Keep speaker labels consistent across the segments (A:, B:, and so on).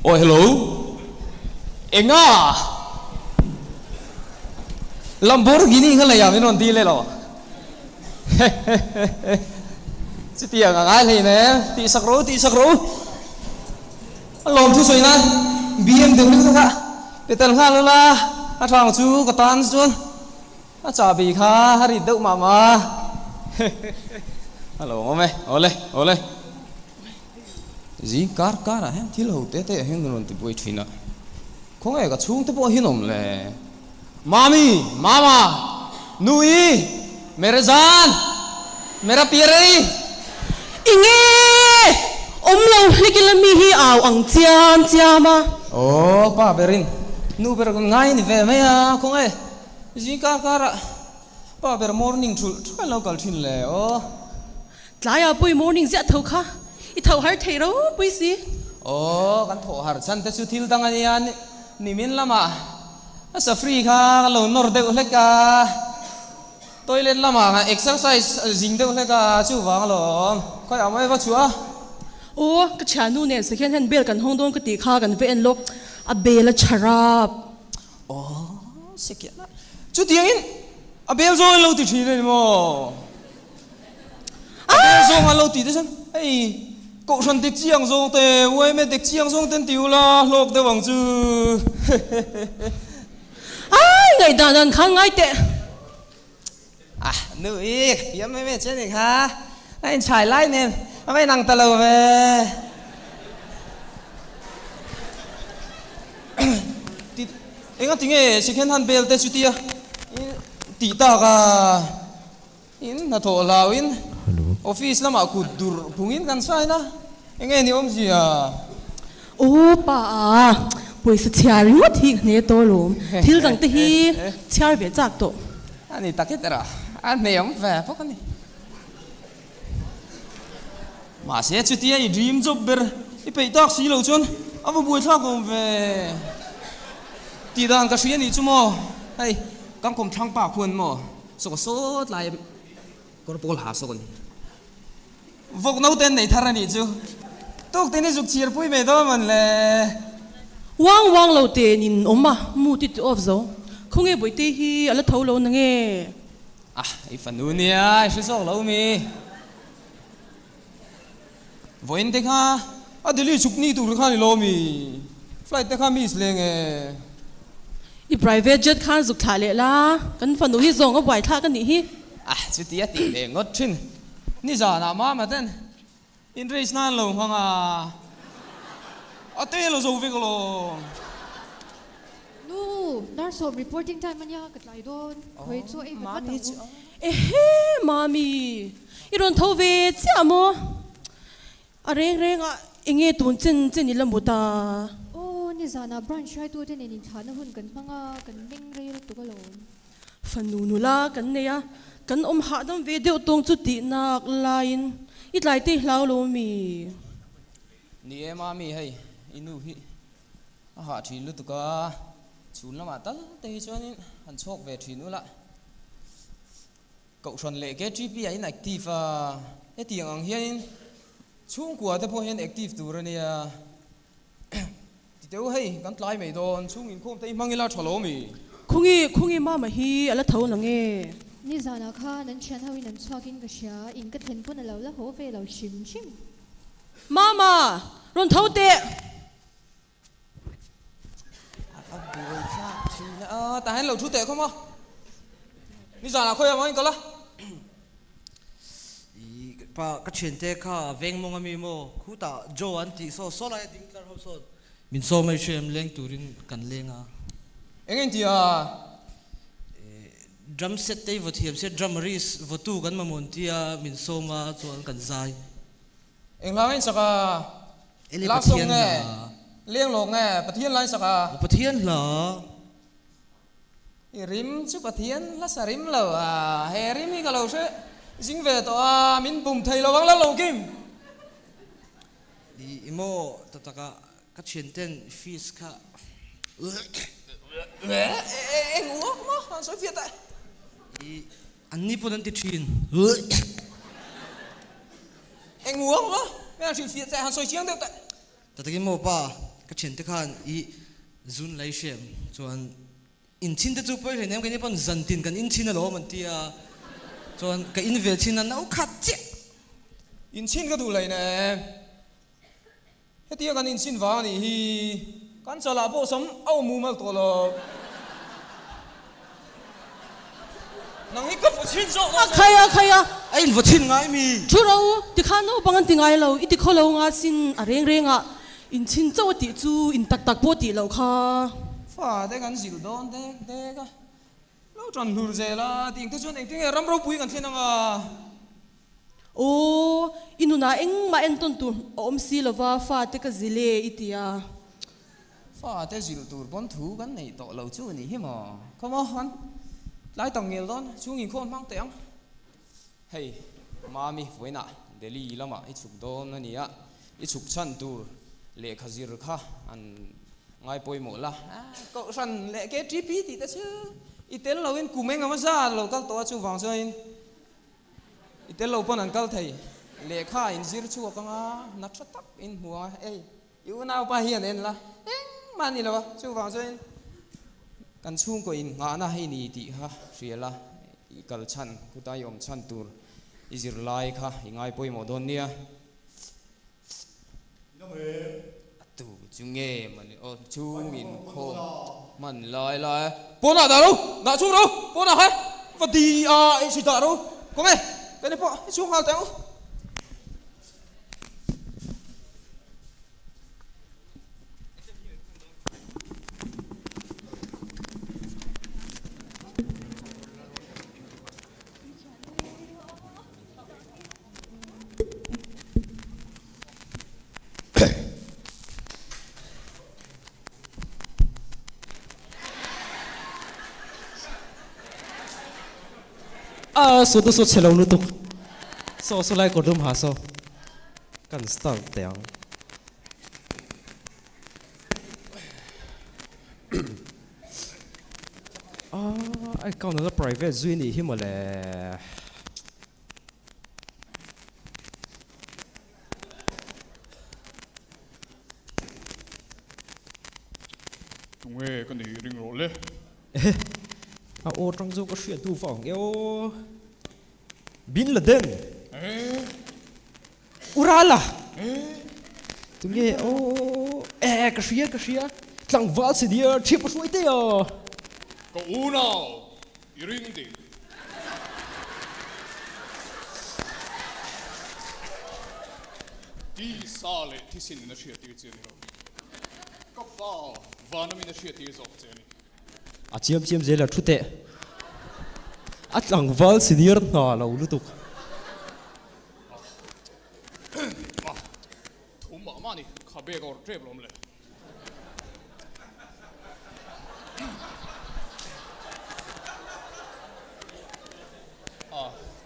A: Awi hello. Enga? Lamborghini kha leiah min rawn dil e lo. Hehehehe. Chutiang a ngai hlei nem. Tih sak ro, tih sak ro. A lawm thu sawi nan BMW kha kha pe tel nghal ula, a thang chu ka tan chuan a chahbi kha a rit deuh mah mah. Hehehehe. A lo awm e. Awle, awle. Zing kar karah hian thil ho te te ah hian rawn ti buai thin a, khawnge ka chhungte pawh hi an awm le? Mami! Mama! Nui! Mere zan! Mera piarei!
B: Enge! Awm lo hlek ila mi hi au ang chiam chiam a.
A: Aw pa berin nu ber kan ngai ni ve mai a, khawnge zing kar karah pa ber morning thulh thulh an lo kal thin le aw.
B: Tlaiah pawh i morning ziah tho kha i tho har thei ropui si.
A: Aw, kan thawh har chhan te chu thil dang a nia, nimin lamah a safri kha ka lo nawr deuh hlek a, toilet lamah khan exercise zing deuh hlek a, chuvang alawm, khawiah mai va chhuah a.
B: Aw, ka thiannu nen second hand bel kan hawng dawn ka tih kha kan va en lawk, a bel a tha rap.
A: Aw, second a, chutiangin a bel zawng in lo ti thin a ni maw? A bel zawng an lo tih te chuan hei kohhran dik chiang zawng te uaime dik chiang zawng te an ti ula hlawk deuh ang chu hehehe.
B: Ai ngaihdan dan khan ngai teh.
A: Ah nu i ka fiam em em che ni kha a inchhai lai nen a va inang ta lo ve. Ti enga tinge second hand bel te chutia i tih tak a. In hnathawh hlauin office lamah kut durh phungin kan sign a, enge ni awmzia?
B: Aw pa a, pawisa chhiar ringawt hi ka hne tawh alawm, thil dang te hi chhiar ve chak tawh.
A: A ni tak heterah a hne awm ve bawk a ni. Mahse chutia i dream job ber i peih tak si lo chuan a va buaithlak awm ve. Tih dan ka hria nih chu maw, hei kan kawmthlang pa khuan maw. Saw sawt lai kawr pawl ha sawn vawk naute an nei thar a nih chu. Tuk tin i zuk chhir pui mai dawn mawn le.
B: Uang uang lo te nin awm a, mu ti ti off zo. Khawnge Bawihte hi a la tho lo na nge?
A: Ah, i fanu nia, i hre zawk lo mi. Vawiin te kha a Delhi chhuk ni tur khan i lo mi? Flight te kha miss leng e.
B: I private jet khan zuk thlah leh la, kan fanu hi zawng a buai thlak a nih hi.
A: Ah, chuti a tih leh ngawt thin. Nizanah mama ten in race nan lo hmang a, a te lo zo vek alawm.
C: Nu, nurse sawm reporting time a nia, ka tlai dawn. Khawi chu ei vat vat ang u.
B: Ehe, Mami, i rawn tho ve chiah maw? A reng reng ah enge tun chen chen i la mut a?
C: Aw, nizanah branch hruaitute nen inthlahna hun kan hmang a, kan meng rei lutuk alawm.
B: Fanu nula kan nei a, kan awm hahdam ve deuh tawng chu tih nak laiin i tlai te i hlau lo mi?
A: Ni e Mami, hei i nu hi a hah thin lutuk a, chhun lamah tal te hi chuanin han chhawk ve thin ula. Kohhran leh KTP ah in active a, hetiang ang hianin chhungkua te pawh hian active tur a nia. Ti teu hei kan tlai mai dawn, chhung inkhawm te hi hmang ila tha lo mi?
B: Khungi, Khungi mama hi a la tho na nge?
C: Nizanah khan an thian ho in an chhuak in ka hria, in ka thlen pawn a lo la haw ve lo hrim hrim.
B: Mama, rawn tho teh!
A: A buai thlak thin a, tah hian lo thu teh khawm a, nizanah khawiah mah in kal a.
D: I pa ka thiante kha veng mawng ami maw khutah Joe an tih saw saw lai a ding tlar ho sawn min sawm mai hriam leng turin kan leng a.
A: Eng eng tia?
D: Drum set te hi vaw thiam sia drummerist vawtu kan mamawh tia min sawm a chuan kan zai.
A: Eng hla ngain sak a?
D: Ele
A: Love song
D: Pathian
A: nge?
D: hla.
A: Leng lawk nge? Pathian hla in sak a?
D: Aw Pathian hla.
A: I rim chu Pathian hla sa rim lo a, he rim hi ka lo hre zing ve tawh a, min bum thei lo ang la lo Kim.
D: I i maw ta taka ka thian ten fees kha
A: Eng uak maw an sawi fiah ta.
D: I an ni pawn an ti thin.
A: Eng uang maw? Hmel hrilh fiah che han sawi chiang deuh teh.
D: Ta takin maw pa, Ka thiante khan i zun lai hriam chuan inchhin te chu pawi hleinem keini pawn zantin kan inchhin alawm an ti a, chuan ka in ve chhin a no khat chiah.
A: Inchhin ka duh hleinem. Hetia kan inchhin vang anih hi kan chalah pawh sam a awm mumal tawh lo. Nang hi ka vaw chhin zawk
B: A khai a khai a.
D: A in vaw chhin ngai mi.
B: Thu ro, tikhan naupang an ti ngai lo, i ti khaw lo nga sin a reng reng ah in chhin chauh a tih chu in tak tak pawh tih loh kha.
A: Fa te kan zilh dawn dek dek a, lo tan hlur zel a, tih te chuan engtin nge ram ropui kan thlen ang a.
B: Aw, i nunah engmah entawn tur a awm si lova fate ka zil e i ti a.
A: Fate zil tur pawn thu kan neih tawh lo chu ni hi maw? Come on, tlai tak ngel dawn chhung inkhawm hmang teh ang. Hei, Mami vawiinah Delhi lamah i chhuk dawn a nia, i chhuk chhan tur lehkha zir kha an ngai pawimawh la. Kohhran leh KTP tih te chu i tel loin kum engemaw zat lo kal tawh a chuvang chuanin I tel lo pawn an kal thei. Lehkha in zir chhuak anga na tha tak in hmu anga ei i unaupa hi an en la engmah a ni lo a chuvang chuan kan chhungkaw in nghahna hei ni tih kha hria la i kal chhan khuta i awm chhan tur i zir lai kha i ngai pawimawh dawn nia. A tu chu nge mawni aw chhung inkhawm hman lai lai a pawnah dah ro dah chhung ro pawnah kha va di a ei si dah ro kawng e ka ni pawh i chhung nghal teh ang u.
E: A saw te saw chhe lo lutuk saw saw lai kawr dum ha saw kan start teh ang. A account a la private zui nih hi mawle.
F: Tunge ka nih ring rawh le.
E: Ehe, a aw tang zawk a hriat duh vang e aw. Bin Laden.
F: Eh.
E: Urala. Eh. Tunge aw. Eh, ka hria ka hria. Tlangval si nia thiap a hruai te a.
F: Ka unau I ring dik. Tisa leh thisin in a hriattir che a ni lo. Ka pa vanam in a hriattir zawk che a ni.
E: A chiam chiam zel a thu teh. A tlangval senior hna lo lutuk.
F: Ah, thu mah mah ni, kha bag awrh tep lawm le.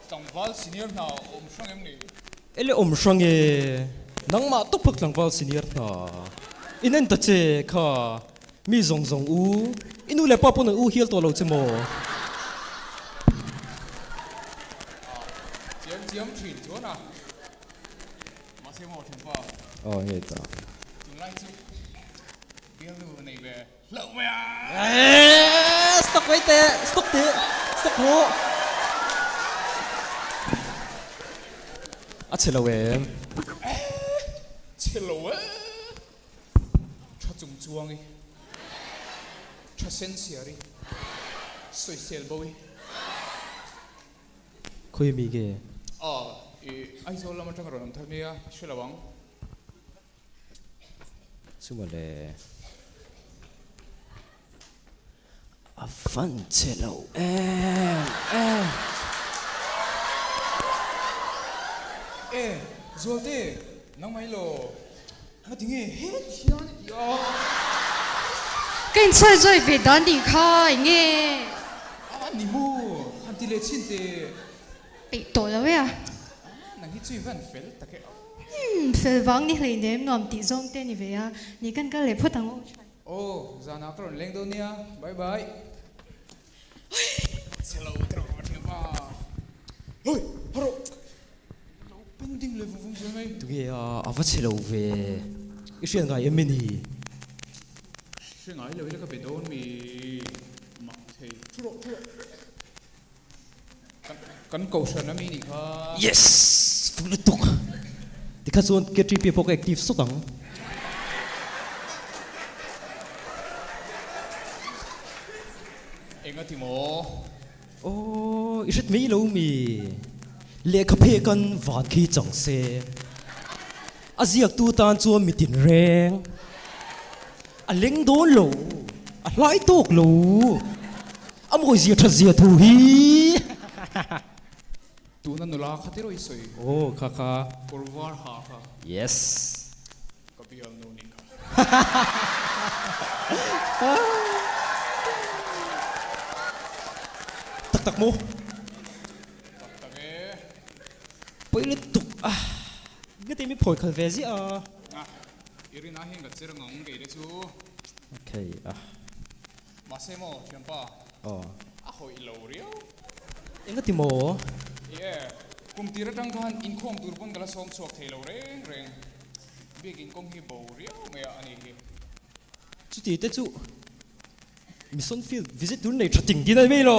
F: Tlangval senior hna awm hrang em ni?
E: Ele awm hrang e, nangmah tawp phak tlangval senior hna in en ta che kha mi zawng zawng u, i nu leh pa pawn an u hial tawh lo che maw?
F: Chiam chiam thin chuan a. Mahse maw thianpa.
E: Aw nge ta.
F: Tunlai chu bialnu a nei ve hlauh mai a.
E: Eeeh stop mai teh stop teh stop rawh. A chhe lo em?
F: Eeeh chhe lo e. Tha chung chuang i. Tha sen siar i. Sawisel bo i.
E: Khawi mi nge?
F: Aw, i Aizawl lam atanga rawn awm thar nia, i hre lo ang.
E: Chuma le. A van che lo em em.
F: E, Zualte, nangmah hi law Ngati nge het hian i ti a?
C: Ka insawi zawi ve dan ding kha eng nge?
F: A ni maw? Han ti leh chhin teh.
C: Peih tawh lo e a.
F: A, nang hi chu i van fel tak e.
C: Umm, fel vang ni hleinem nuam tih zawng te ni ve a. Ni kan kal leh phawt ang aw tha.
F: Aw, zanah ka rawn leng dawn nia. Bye bye. Chhe lo te rawh ka thiam a. Hoi, harawh. Lo pending leh vung vung zel mai.
E: Tunge a, a va chhe lo ve. I hriat ngai em i ni?
F: Hre ngai lo ila ka be dawn mi mak thei. Thu rawh, thu rawh. Kan, kan kohhran ami nih kha.
E: Yes! Fuh lutuk. Tikha chuan KTP pawh ka active sawt ang.
F: Enga ti maw?
E: Aw, i hret mai lo mi. Lehkha pheh kan van khi chang se. A ziaktu tan chuan mi tin reng. A leng dawn lo, a hlai tawk lo. A mawi zia that zia thu hi.
F: Tuna nula kha tiraw i sawi.
E: Aw, kha kha.
F: Kawr var ha kha.
E: Yes.
F: Ka bialnu nih kha.
E: Tak tak maw?
F: Tak tak e.
E: Pawi lutuk a. Nge mi phawi khal ve ziah a.
F: Ah, i rin ah hian ka cher ngang kei te chu.
E: Okay a.
F: Mahse maw thianpa.
E: Aw.
F: A hawih lo riau.
E: Engati maw?
F: Ie, kum tir atang khan inkhawm tur pawn ka la sawm chhuak thei lo reng reng. Biakin kawng hi bo riau mai a ani hi.
E: Chuti te chu Mission field visit tur nei tha ting din a ni mai lo.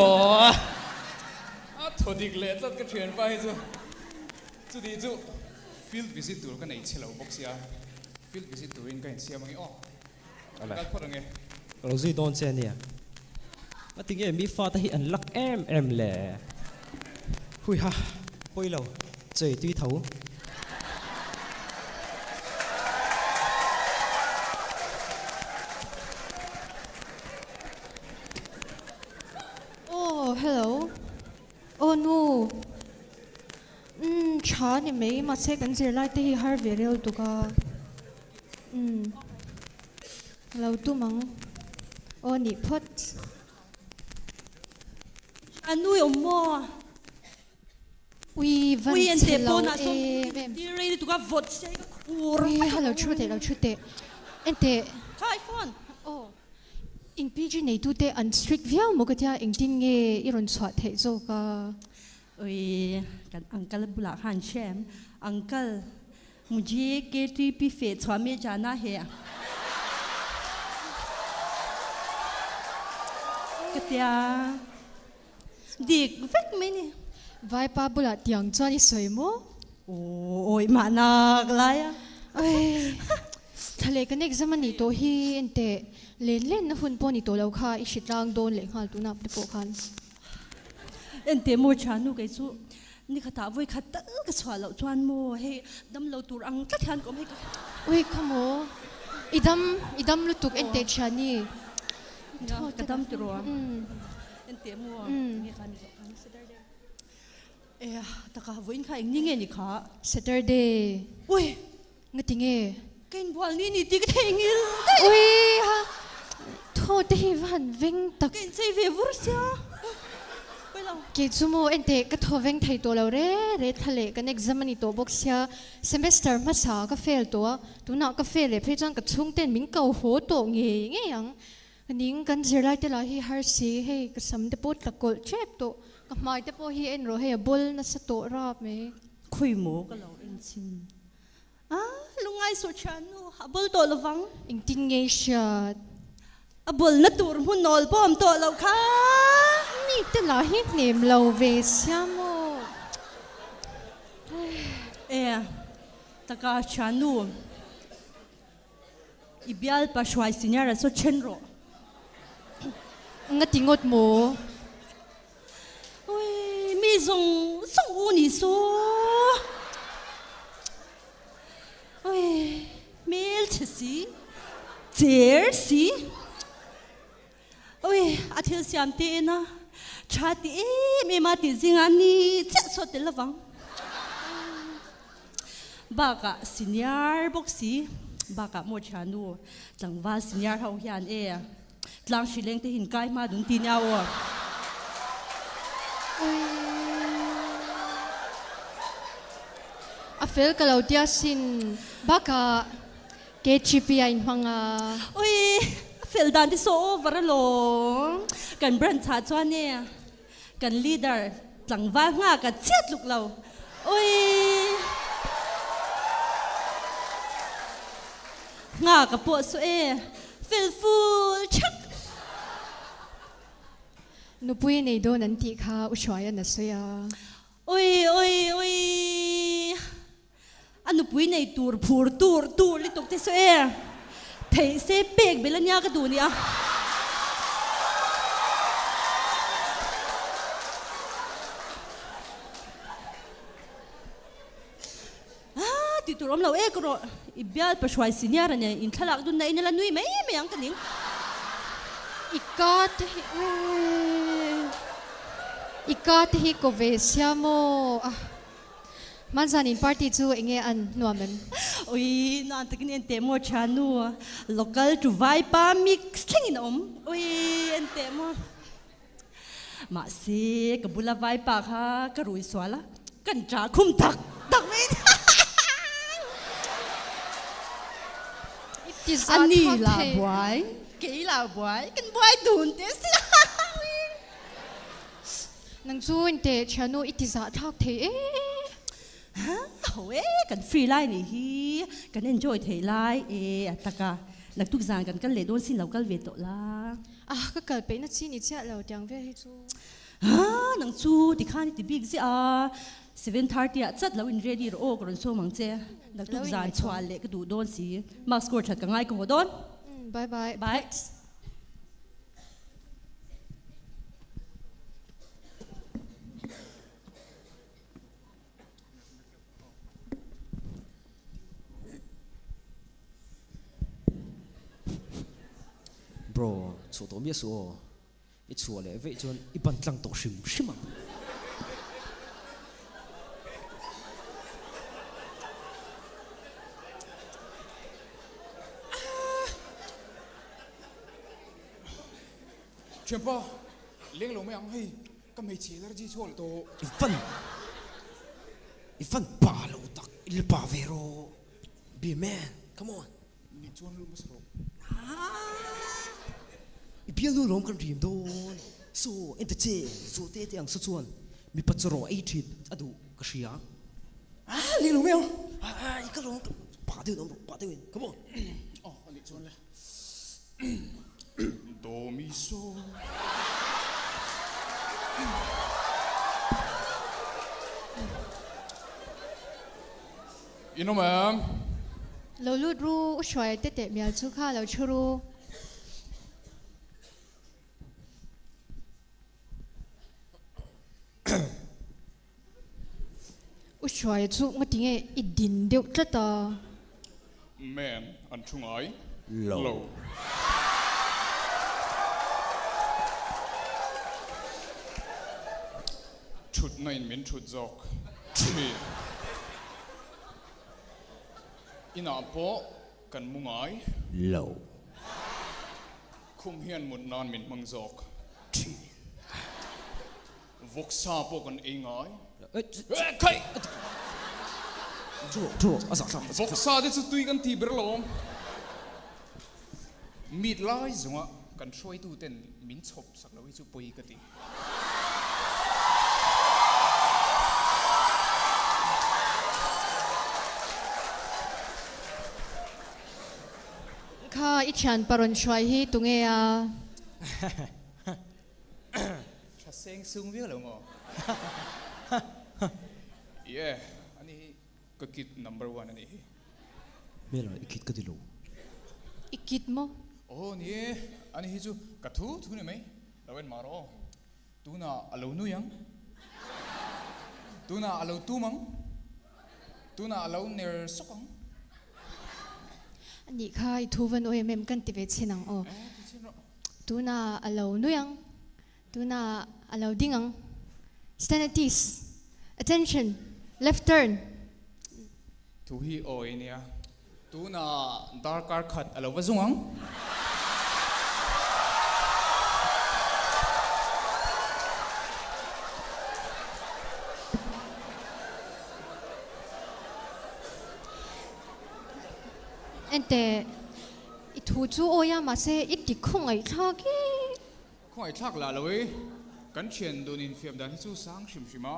F: A thaw dik leh tlat ka thianpa hi chu. Chuti chu field visit tur ka nei chhe lo bawk sia. Field visit turin ka insiam ange aw. Ka kal phawt ange.
E: Ka lo zui dawn che ania. A ti nge mi fate hi an lak em em le. Hui ha, pawi lo, chei tui tho.
C: Aw hello, aw nu, umm tha ni mai mahse kan zirlai te hi har ve reuh tuk a. Umm. Lo tum ang. Aw nih phawt.
B: A nui awm maw?
C: Ui van
B: Ui en
C: chhe
B: teh
C: lo
B: pawnah sawn
C: em em.
B: Tir rei lutuk a vawt se ka khur.
C: Ui ha lo thu teh lo thu teh. En teh.
B: Kha i phone.
C: Aw. In PG neitute an strict viau maw ka tia engtin nge i rawn chhuah theih zawk a?
B: Ui kan uncle bulah khan hre em? Uncle Mujhe KTP feh chhuah me jana he a. Ka tia dik vek mai ni.
C: Vaipa bulah tiang chuan i sawi maw?
B: Aw awi mahnak lai a.
C: Oi thla leh kan exam a nih tawh hi enteh len lenna hun pawh ni tawh lo kha i hritlang dawn leh nghal tunah te pawh khan.
B: Enteh maw thiannu kei chu ni khatah vawi khat tal ka chhuah loh chuan maw hei dam lo tur ang tlat hian ka awm hei ka.
C: Ui kha maw i dam i dam lutuk enteh thiani.
B: Nia ka dam tiraw a enteh maw nge kha ni zawh khan Saturday e taka vawiin kha eng ni nge ni kha.
C: Saturday.
B: Ui.
C: Ngati nge?
B: Ka inbual ni ni tih ka thei ngil daih.
C: Ui ha, thaw te hi va han veng tak.
B: Ka inchei ve vur sia. Pawi lo.
C: Kei chu maw enteh ka thaw veng thei tawh lo re re thla leh kan exam a ni tawh bawk sia. Semester hmasa ka fail tawh a, tunah ka fail leh phei chuan ka chhungten min ko haw tawh ngei ngei ang. Ka ning kan zirlai te lah hi har si, hei ka sam te pawh tla kawlh tep tawh, ka hmai te pawh hi en rawh hei a bawl nasa tawh rap mai.
B: Khawi maw ka lo en chin. A lungngai suh thiannu, a bawl tawh lovang.
C: Engtin nge i hriat?
B: A bawlna tur hmun nawl pawh awm tawh loh kha.
C: Mi te lah hi hnem lo ve sia maw?
B: E, taka thiannu, i bialpa hruai senior a saw then rawh.
C: Nga ti ngawt maw?
B: Ui, mi zawng zawng u ni saw. Ui, hmel chhe si, cher si. Ui, a thil siam te en a, tha ti em em a tih zingah ni chiah saw tel lovang. Bakah senior bawk si, bakah maw thiannu tlangval senior ho hian e. Tlang hri leng te hin kai hma dun ti nia aw.
C: A fel ka lo tia sin bakah KGP a inhmang a.
B: Ui a fel dan te saw over alawm. Kan branch ah chuan e kan leader tlangval nghak a chiat luk lo. Ui nghak a pawh saw e. Fel full thak.
C: Nupui nei dawn an tih kha U Hruaia'n a sawi a.
B: Ui ui ui. A nupui nei tur phur tur tur lutuk te saw e. Theih se pek bel ania ka duh nia. Ah tih tur awm lo e ka rawh. I bial pahruai senior a nia in thlalak dun na in a la nui mai mai ang ka ning.
C: I ka te hi I ka te hi ko ve sia maw a. Hmanzan in party chu enge an nuam em?
B: Ui, nuam takin en teh maw thiannu, local to vaipa mix thlengin a awm. Ui, en teh maw. Mahse, ka bula vaipa kha ka rui sual a, kan ṭah khum tak tak mai a ni. A ni la buai, kei la buai, kan buai dun teh si. Ui.
C: Nang chu in teh thiannu i ti zah thlak thei e.
B: Ha ho e, kan free lai nih hi, kan enjoy thei lai e a tak a, naktuk zan kan kal leh dawn sin lo kal ve tawh la.
C: Ah ka kal peih na chi ni chiah lo tiang vel hi chu.
B: Ha nang chu tikhan i ti bik ziah a, 7:30 ah chat lo in ready rawh aw ka rawn sawm ang che, naktuk zan chhuah leh ka duh dawn si, mark score that ka ngai ka haw dawn.
C: Bye bye.
B: Bye.
E: Bro, chhuah tawh miah suh aw. I chhuah leh veih chuan i ban tlang tawh hrim hrim ang.
F: Thianpa, leng lo mai ang hei, ka hmeichhe allergy chhuak leh tawh.
E: I van, i van pa lo tak, i la pa ve rawh. Be a man, come on.
F: Nih chuan lut hmasa rawh.
E: I bialnu lawm kan rim dawn. So, ente che, zual te te ang saw chuan mipa chawraw ei thin a duh ka hria. Ah, leng lo mai ang. Ah, i ka lawm, pa deuhin awm rawh, pa deuhin, come on.
F: Aw, anih chuan le. Do mi so. In awm em?
C: Lo lut ru, u hruai te teh mial chu kha lo thu ru. U Hruaia chu ngati nge i din deuh tlat a?
F: Man, an thu ngai lo. Thutna in min thut zawk thin. Inah pawh kan mu ngai
E: lo.
F: Khum hian mut nan min hmang zawk
E: thin.
F: Vawksa pawh kan ei ngai. Vawksa te chu tui kan ti ber lo. Meat lai zawnga kan hruaitu ten min chhawp sak lo hi chu pawi ka ti.
C: Kha i thianpa rawn hruai hi tunge a?
F: Tha seng sung viau lo maw? Yeah, ani hi ka kid number one ani hi.
E: Hmela, i kid ka ti lo.
C: I kid maw?
F: Aw ni e, ani hi chu ka thu thu ni mai. Lo en mah rawh aw. Tunah a lo nui ang. Tunah a lo tum ang. Tunah a lo ner sawk ang.
C: Anih kha i thu va nuai em em kan ti ve chin ang aw.
F: Eh, ti chin rawh.
C: Tunah a lo nui ang, tunah a lo ding ang. Stand at ease. Attention! Left turn!
F: Thu hi awi nia. Tunah darkar khat a lo va zung ang.
C: Enteh. I thu chu awi a, mahse i ti khawngaihthlak e.
F: Khawngaihthlak lah lo e, kan thian dun infiam dan hi chu sang hrim hrim a,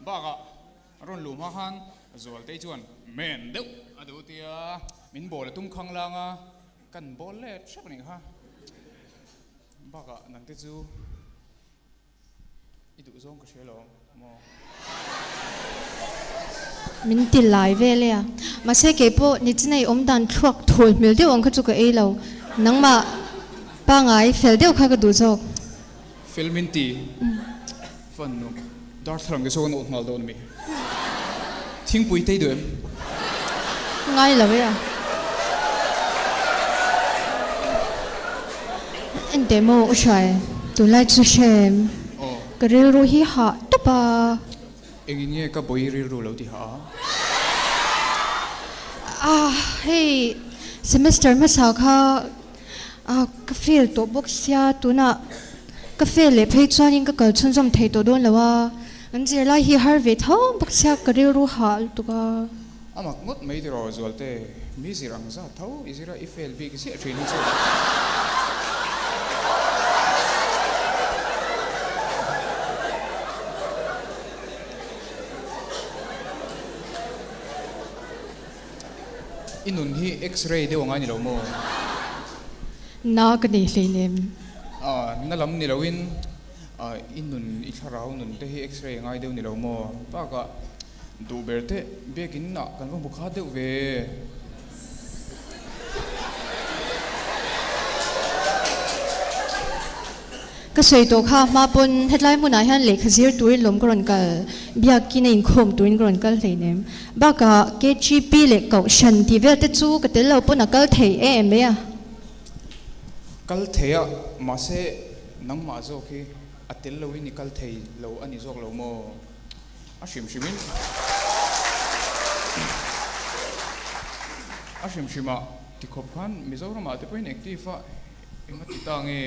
F: bakah a rawn luh hma khan Zualtei chuan men deuh a duh tia min bawl a tum khang lang a. Kan bawl let hrep anih kha. Bakah nangte chu i duh zawng ka hria lo maw?
C: Min ti lai vel e a. Mahse keipawh nichina i awm dan thluak thawl hmel deuh ang kha chu ka ei lo. Nangmah pangai fel deuh kha ka duh zawk.
F: Fel min ti. Fan nu, darthlalang te saw kan awt nghal dawn ami? Thingpui tei duh em?
C: Ngai lo e a. Enteh maw u Hruai, tunlai chu hrem ka rilru hi hah tawp a.
F: Engin nge ka bawi rilru lo ti hah a?
C: Ah, hei semester hmasa kha Ah, ka fail tawh bawk sia, tunah ka fail leh phei chuanin ka kal chhunzawm thei tawh dawn lo a, an zirlai hi har ve tho bawk sia, ka rilru hah lutuk a.
F: A mak ngawt mai tiraw Zualte, mi zir ang zat tho i zir a, i fail bik ziah thin hi chu. I nun hi X-ray deuh angai ni lo maw?
C: Na ka nei hleinem.
F: Ah, na lam ni loin i nun, i thlarau nun te hi X-ray angai deuh ni lo maw? Bakah duh ber teh biakin ah kan va hmu khat deuh ve.
C: Ka sawi tawh kha hma pawn hetlai hmunah hian lehkha zir turin lawm ka rawn kal, biakin a inkhawm turin ka rawn kal hleinem. Bakah KGP leh Kohhran tih vel te chu ka tel lo pawn a kal thei em mai a.
F: Kal thei a, mahse nangmah zawk hi a tel loin i kal thei lo a ni zawk lo maw? A hrim hrimin a hrim hrimah tikhawp khan Mizoramah te pawhin active a Enga ti ta nge?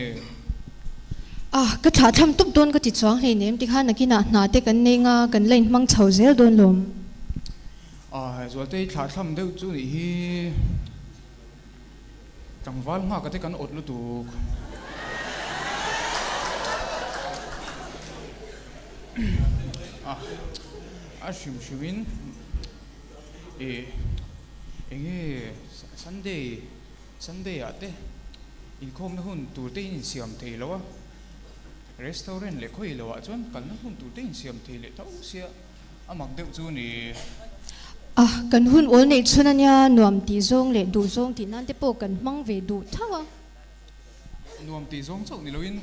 C: Ah, ka thlah tham tawp dawn ka ti chuang hleinem tikhan nakinah hna te kan nei nga, kan la inhmang chho zel dawn lawm.
F: Ah, Zualtei thlah tham deuh chu nih hi tlangval nghaka te kan awt lutuk. Ah, a hrim hrimin eh enge Sunday Sunday ah te inkhawmna hun tur te in insiam thei lo a, restaurant leh khawi lo ah chuan kalna hun tur te insiam thei leh tho sia a mak deuh chu ni.
C: A, kan hun awl neih chhun ania nuam tih zawng leh duh zawng tih nan te pawh kan hmang ve duh tho a.
F: Nuam tih zawng chauh ni loin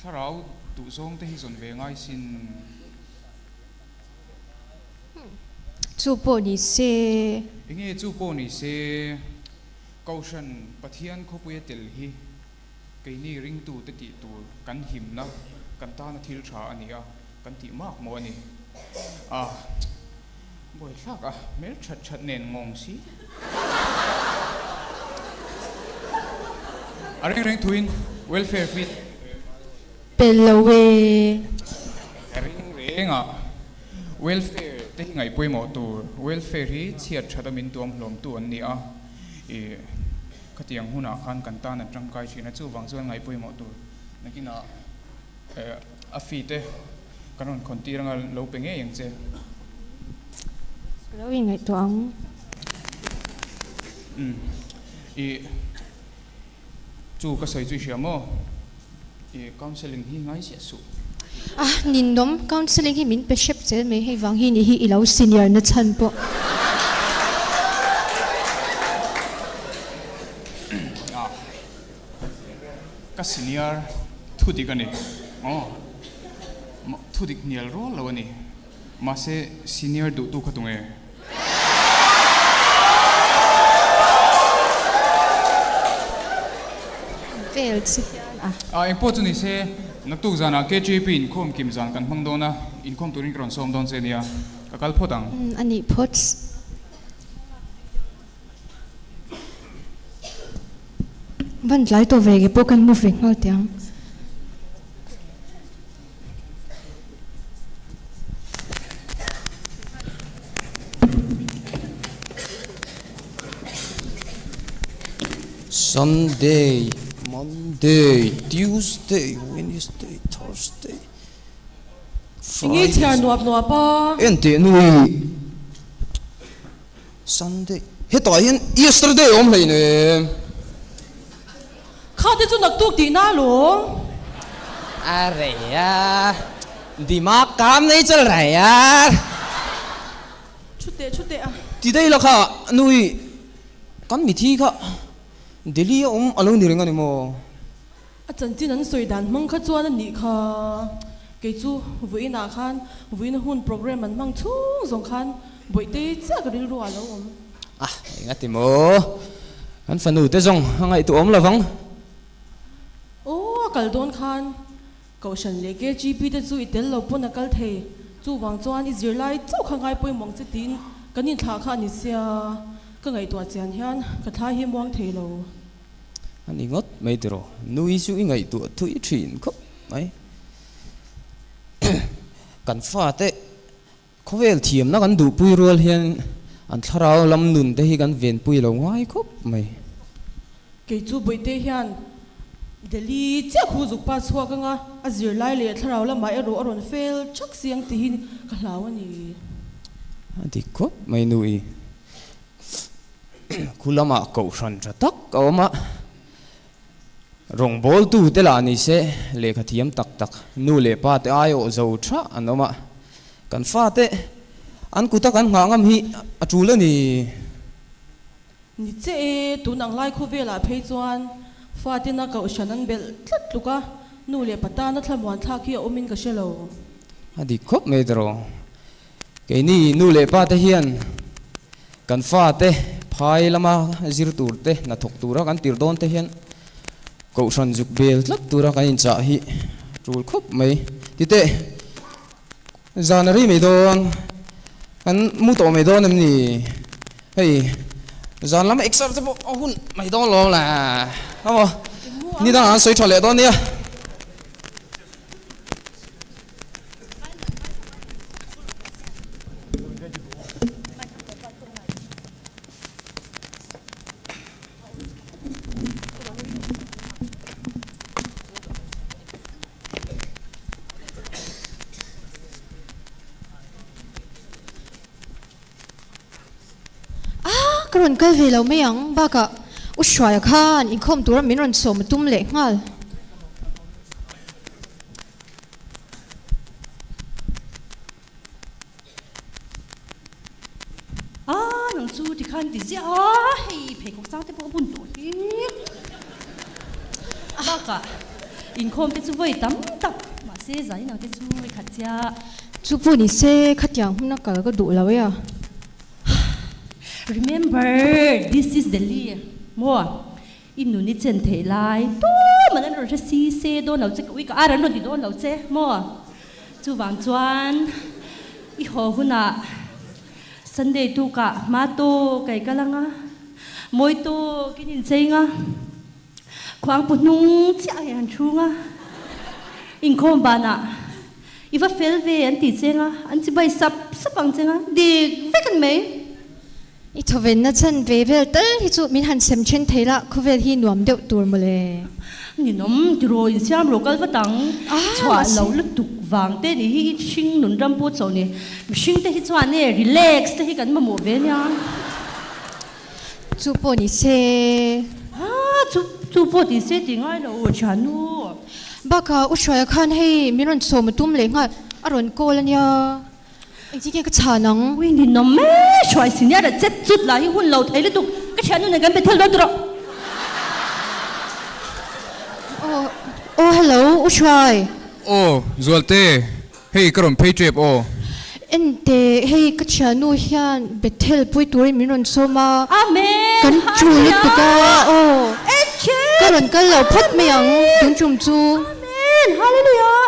F: thlarau duh zawng te hi zawn ve ngai sin.
C: Chu pawh ni se.
F: Enge chu pawh ni se. Kohhran Pathian khawpuia tel hi keini ringtute tih tur kan himna, kan tana thil tha a ni a, kan tih mak maw a ni. A buaithlak a, hmel that that nen ngawng si. A reng reng thuin welfare fee
C: Pel lo e.
F: A reng reng a, welfare te hi ngaih pawimawh tur. Welfare hi chhiat that a min tuam hlawmtu an ni a, i khatiang hunah khan kan tan an tangkai thin a, chuvang chuan ngaih pawimawh tur. Nakinah a fee te kan rawn khawn tir anga lo pe ngei ang che.
C: Ka lo inngaihtuah ang.
F: Umm i. Chu ka sawi chu i hria maw? I counselling hi ngai ziah suh.
C: A ninawm, counselling hi min pe hrep zel mai hei vang hi nih hi i lo senior na chhan pawh.
F: A, ka senior thu dik a ni. Aw, thu dik hnial rual lo a ni. Mahse senior duhtu kha tunge?
C: Vel che hian a.
F: Ah engpawh chu ni se, naktuk zanah KJP inkhawm kim zan kan hmang dawn a, inkhawm turin ka rawn sawm dawn che nia, ka kal phawt ang.
C: Umm a nih phawt. Van tlai tawh ve ke pawh kan hmu ve nghal teh ang.
A: Sunday, Monday, Tuesday, Wednesday, Thursday,
B: Enge
A: Friday.
B: chhiar nuap nuap a?
A: Enteh nui. Sunday, hetah hian yesterday a awm hleinem.
B: Kha te chu naktuk tihna alawm.
A: Arre yaar, dimag kaam nahi chal raha hai yaar.
B: Thu teh, thu teh a.
A: Ti daih la kha, nui kan mithi kha Delhi a awm a lo ni reng a ni maw?
B: A chanchin an sawi dan hmang kha chuan a nih kha. Kei chu vawiinah khan vawiina hun program an hmang chhung zawng khan Bawihtei chiah ka rilru ah a lo awm.
A: A, eng a ti maw? Kan fanu te zawng a ngaihtuah awm lovang.
B: Aw, a kal dawn khan Kohhran leh KGP te chu i tel lo pawn a kal thei. Chuvang chuan i zirlai chauh kha ngai pawimawh che tiin kan inthlah kha a ni sia. Ka ngaihtuah chian hian ka thla hi muang thei lo.
A: A ni ngawt mai tiraw, nui chu i ngaihtuah thui thin khawp mai. Kan fate khawvel thiamna kan duhpui rual hian an thlarau lam nun te hi kan venpui lo ngai khawp mai.
B: Kei chu Bawihte hian Delhi chiah khu zuk pa chhuak anga a zirlai leh thlarau lamah erawh a rawn fel thak si ang tih hi ka hlau a ni.
A: A dik khawp mai nui. Khu lamah kohhran tha tak a awm a, rawngbawltu te lah ni se lehkha thiam tak tak nu leh pa te aiawh zo tha an awm a, kan fate an kuta kan nghah ngam hi a tul a ni.
B: Ni che e, tun ang lai khawvelah phei chuan fatena kohhran an belh tlat tluk a, nu leh pa tana thlamuan thlak hi a awmin ka hre lo.
A: A dik khawp mai tawh. Keini nu leh pa te hian kan fate phai lama zir tur te, hnathawk tura kan tir dawn te hian kohhran zuk bel tlat tura kan inchah hi tul khawp mai. Titeh, zan a ri mai dawn, kan mu tawh mai dawn em ni? Hei, zan lama exer te pawh a hun mai dawn lo la, emaw ni dangah an sawi tha leh dawn nia.
C: A, ka rawn kal ve lo mai ang, bakah U Hruaia khan inkhawm tura min rawn sawm a tum leh nghal.
B: A, nang chu tikhan ti ziah a, hei pheikhawk chang te pawh a bun tawh hi. Bakah inkhawm te chu vawi tam tak, mahse zai nang te chu i khat chiah.
C: Chu pawh ni se, khatiang hmuna kal ka duh lo e a.
B: Remember, this is Delhi maw? I nun i chen theih lai tum an rawn hre si se dawn lo che, ka ui ka ar an rawn ti dawn lo che maw? Chuvang chuan i haw hunah Sunday tukah hma tawk kai kal anga, mawi tawkin inchei nga. Khuangpu hnung chiah hi han chhung a, inkhawm banah i va fel ve an tih cheng a, an chibai sap sap ang cheng a, dik vek an mai.
C: I thawvenna chhan ve vel tal hi chu min han sem then thei la, khawvel hi nuam deuh tur mawle.
B: Ninawm tiraw insiam rawh kal vat ang, chhuah lo lutuk vang te nih hi i hring nun ram pawh chauh ni, mihring te hi chuan e relax te hi kan mamawh ve nia.
C: Chu pawh ni se.
B: Haa chu chu pawh ti se ti ngai lo u thiannu.
C: Bakah u Hruaia khan hei min rawn sawm a tum leh nghal a rawn call a nia. Engtin nge ka chhan ang?
B: Ui ninawm e, Hruai senior a chet chut lah hi hun lo thei lutuk ka thiannu nen kan be thel dawn tawh.
C: Aw aw hello u Hruai.
F: Aw Zualte Hei ka rawn phei tep aw.
C: Enteh, hei ka thiannu hian Bethel pui turin min rawn sawm a.
B: Amen!
C: Kan tul lutuk a aw. Ka rawn kal lo phawt mai ang tun tum chu.
B: Amen! Hallelujah!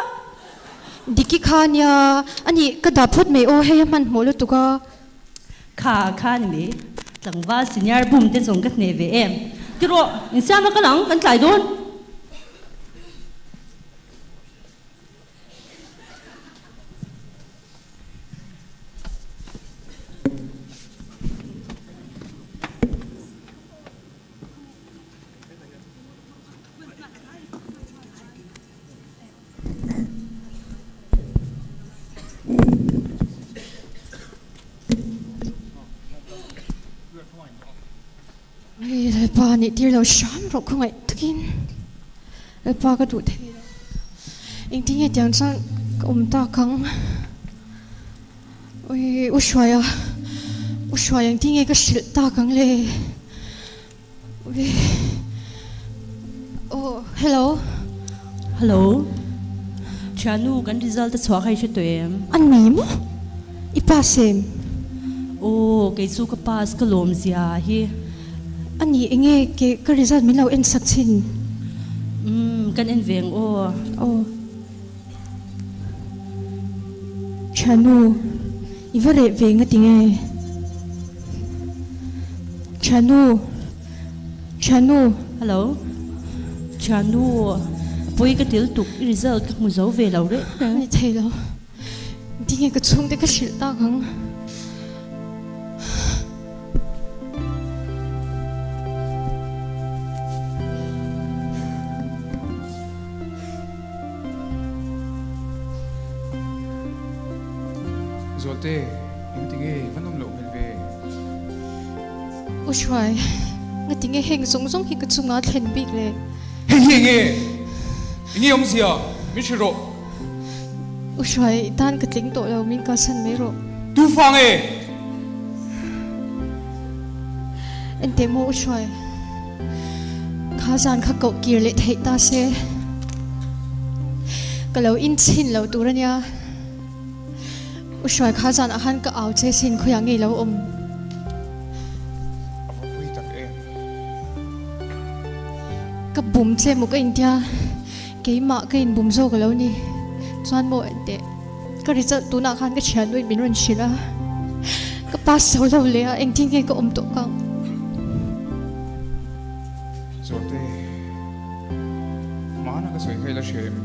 C: Diki kha nia, ani ka dah phawt mai aw hei a hmanhmawh lutuk a.
B: Kha kha ni mai, tlangval senior bum te zawng ka hneh ve em. Ti rawh, insiam a kal ang, kan tlai dawn.
C: Lalpa nih tir lo hram rawh khawngaih takin. Lalpa ka duh thei lo. Engtin nge tiang chuan ka awm tak ang? Ui U Hruaia, U Hruaia engtin nge ka hrilh tak ang le? Ui Oh hello.
B: Hello. Thiannu kan result a chhuah kha i hre tawh em?
C: A ni maw? I pass em?
B: Aw kei chu ka pass ka lawm zia hi.
C: A ni enge ke ka result min lo en sak chin?
B: Umm kan en ve ang aw.
C: Aw. Thiannu i va reh ve nga tinge? Thiannu Thiannu.
B: Hello. Thiannu pawi ka til tuk i result ka hmu zo ve lo reng reng.
C: Ni thei lo. Tinge ka chhungte ka hrilh tak ang.
F: Zualte, engtinge i va nawm loh hmel ve?
C: U Hruai, ngatinge heng zawng zawng hi ka chunga thlen bik le?
F: Hei hi enge? Enge awmzia? Min hrilh rawh.
C: U Hruai, i tan ka tling tawh lo, min kalsan mai rawh.
F: Tu fa nge?
C: Enteh maw U Hruai, kha zan kha koh kir leh theih ta se. Ka lo inchhin lo tur a nia. U Hruai, kha zan ah khan ka au che sin khawiah nge i lo awm?
F: A va pawi tak em?
C: Ka bum che maw ka intia. Keimah ka inbum zawk alo ni. Chuan maw teh ka result tunah khan ka thiannuin min rawn hrilh a, ka pass zo lo leh a, engtin nge ka awm tawh kang.
F: Zawhte, Hmana ka sawi kha ila hria em?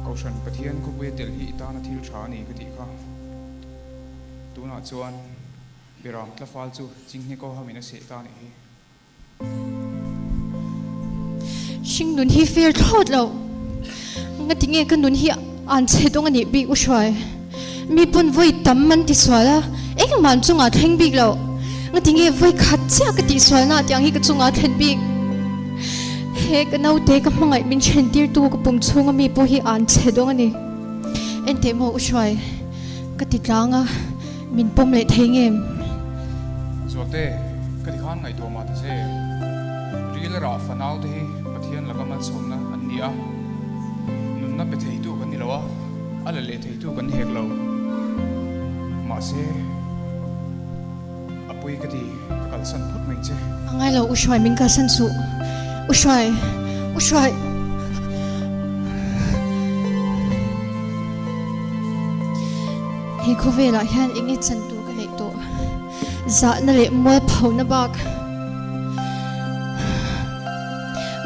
F: Kohhran Pathian khawpuia tel hi i tana thil tha a ni ka tih kha. Tunah chuan Biram tlafal chu Chinghne Kohamin a seh ta a nih hi.
C: Hring nun hi fair thlawt lo. Ngati nge ka nun hi an chhe dawng a nih bik U Hruai. Mi pawn vawi tam an ti sual a, engmah an chungah thleng bik lo. Ngati nge vawi khat chiah ka tih sual na tiang hi ka chungah thlen bik. He ka naute ka hmangaih min then tir tu ka pum chhunga mi pawh hi an chhe dawng a ni. Enteh maw U Hruai, ka ti tlang a. Min pawm leh thei ngem?
F: Zualte, ka ti khan ngaihtuah mah ta che. Ril rah fanau te hi Pathian laka malsawmna an ni a, nunna pe theitu kan ni lo a, a la leh theitu kan hek lo. Mahse, a pawi ka ti, ka kalsan phawt mai che.
C: A ngai lo, U Hruai, min kalsan suh. U Hruai, U Hruai. He khawvelah hian eng nge chan tur ka neih tawh? Zahna leh mualphona bak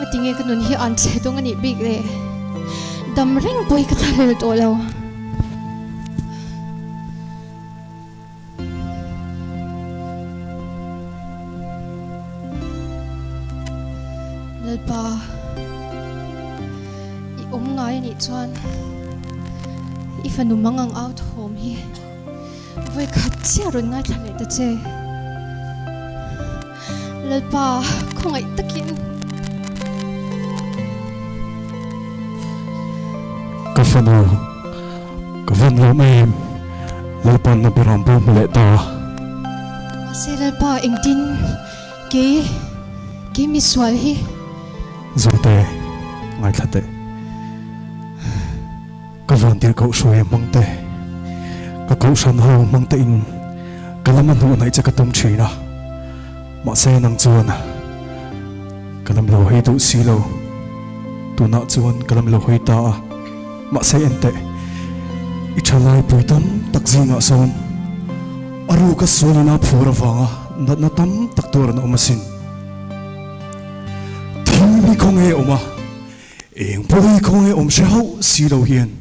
C: Ngati nge ka nun hi an chhe dawng a nih bik le? Dam reng pawh hi ka thlahlel tawh lo. Lalpa, i awm ngai a nih chuan i fanu mang ang au thawm hi vawi khat chiah rawn ngaithla leh ta che. Lalpa, khawngaih takin.
G: Ka fanu, ka van lawm em, Lalpa'n na biram bo hmu leh ta.
C: Mahse Lalpa, engtin kei, kei misual hi.
G: Zawhte, ngaithla teh. Ka vantir kohhruai a hmang te, ka kohhran ho hmang te in ka lam a hnuh hnaih che ka tum thin a, mahse nang chuan ka lam lo hawi duh si lo, tunah chuan ka lam lo hawi ta a, mahse enteh i thalai pui tam tak zingah sawn a ruka sualin a phur avanga natna tam tak tur an awm asin. Thil hi khawnge awm a? Eng pawh hi khawnge awm hre hauh si lo hian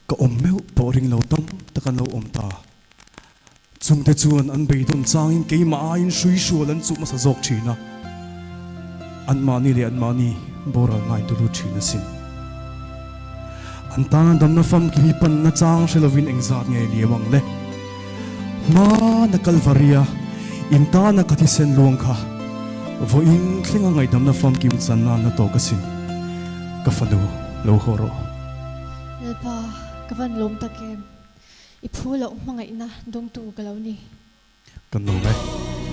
G: ka awm meuh pawh ring lo tam tak an lo awm ta. Chungte chuan an beidawn changin keimah aiin hrui hrual an chuh hmasa zawk thin a, anmahni leh anmahni boral ngain tu lut thin asin. An tana damna famkim hi panna chang hre lovin engzat nge liam ang le? Hmana Kalvaria in tana ka thisen luang kha vawiin thlenga ngaihdamna famkim chan nan na tawk asin. Ka fanu, lo haw rawh.
C: Lalpa, ka van lawm tak em? I phu loh hmangaihna dawngtu ka lo ni.
G: Kan lawm e.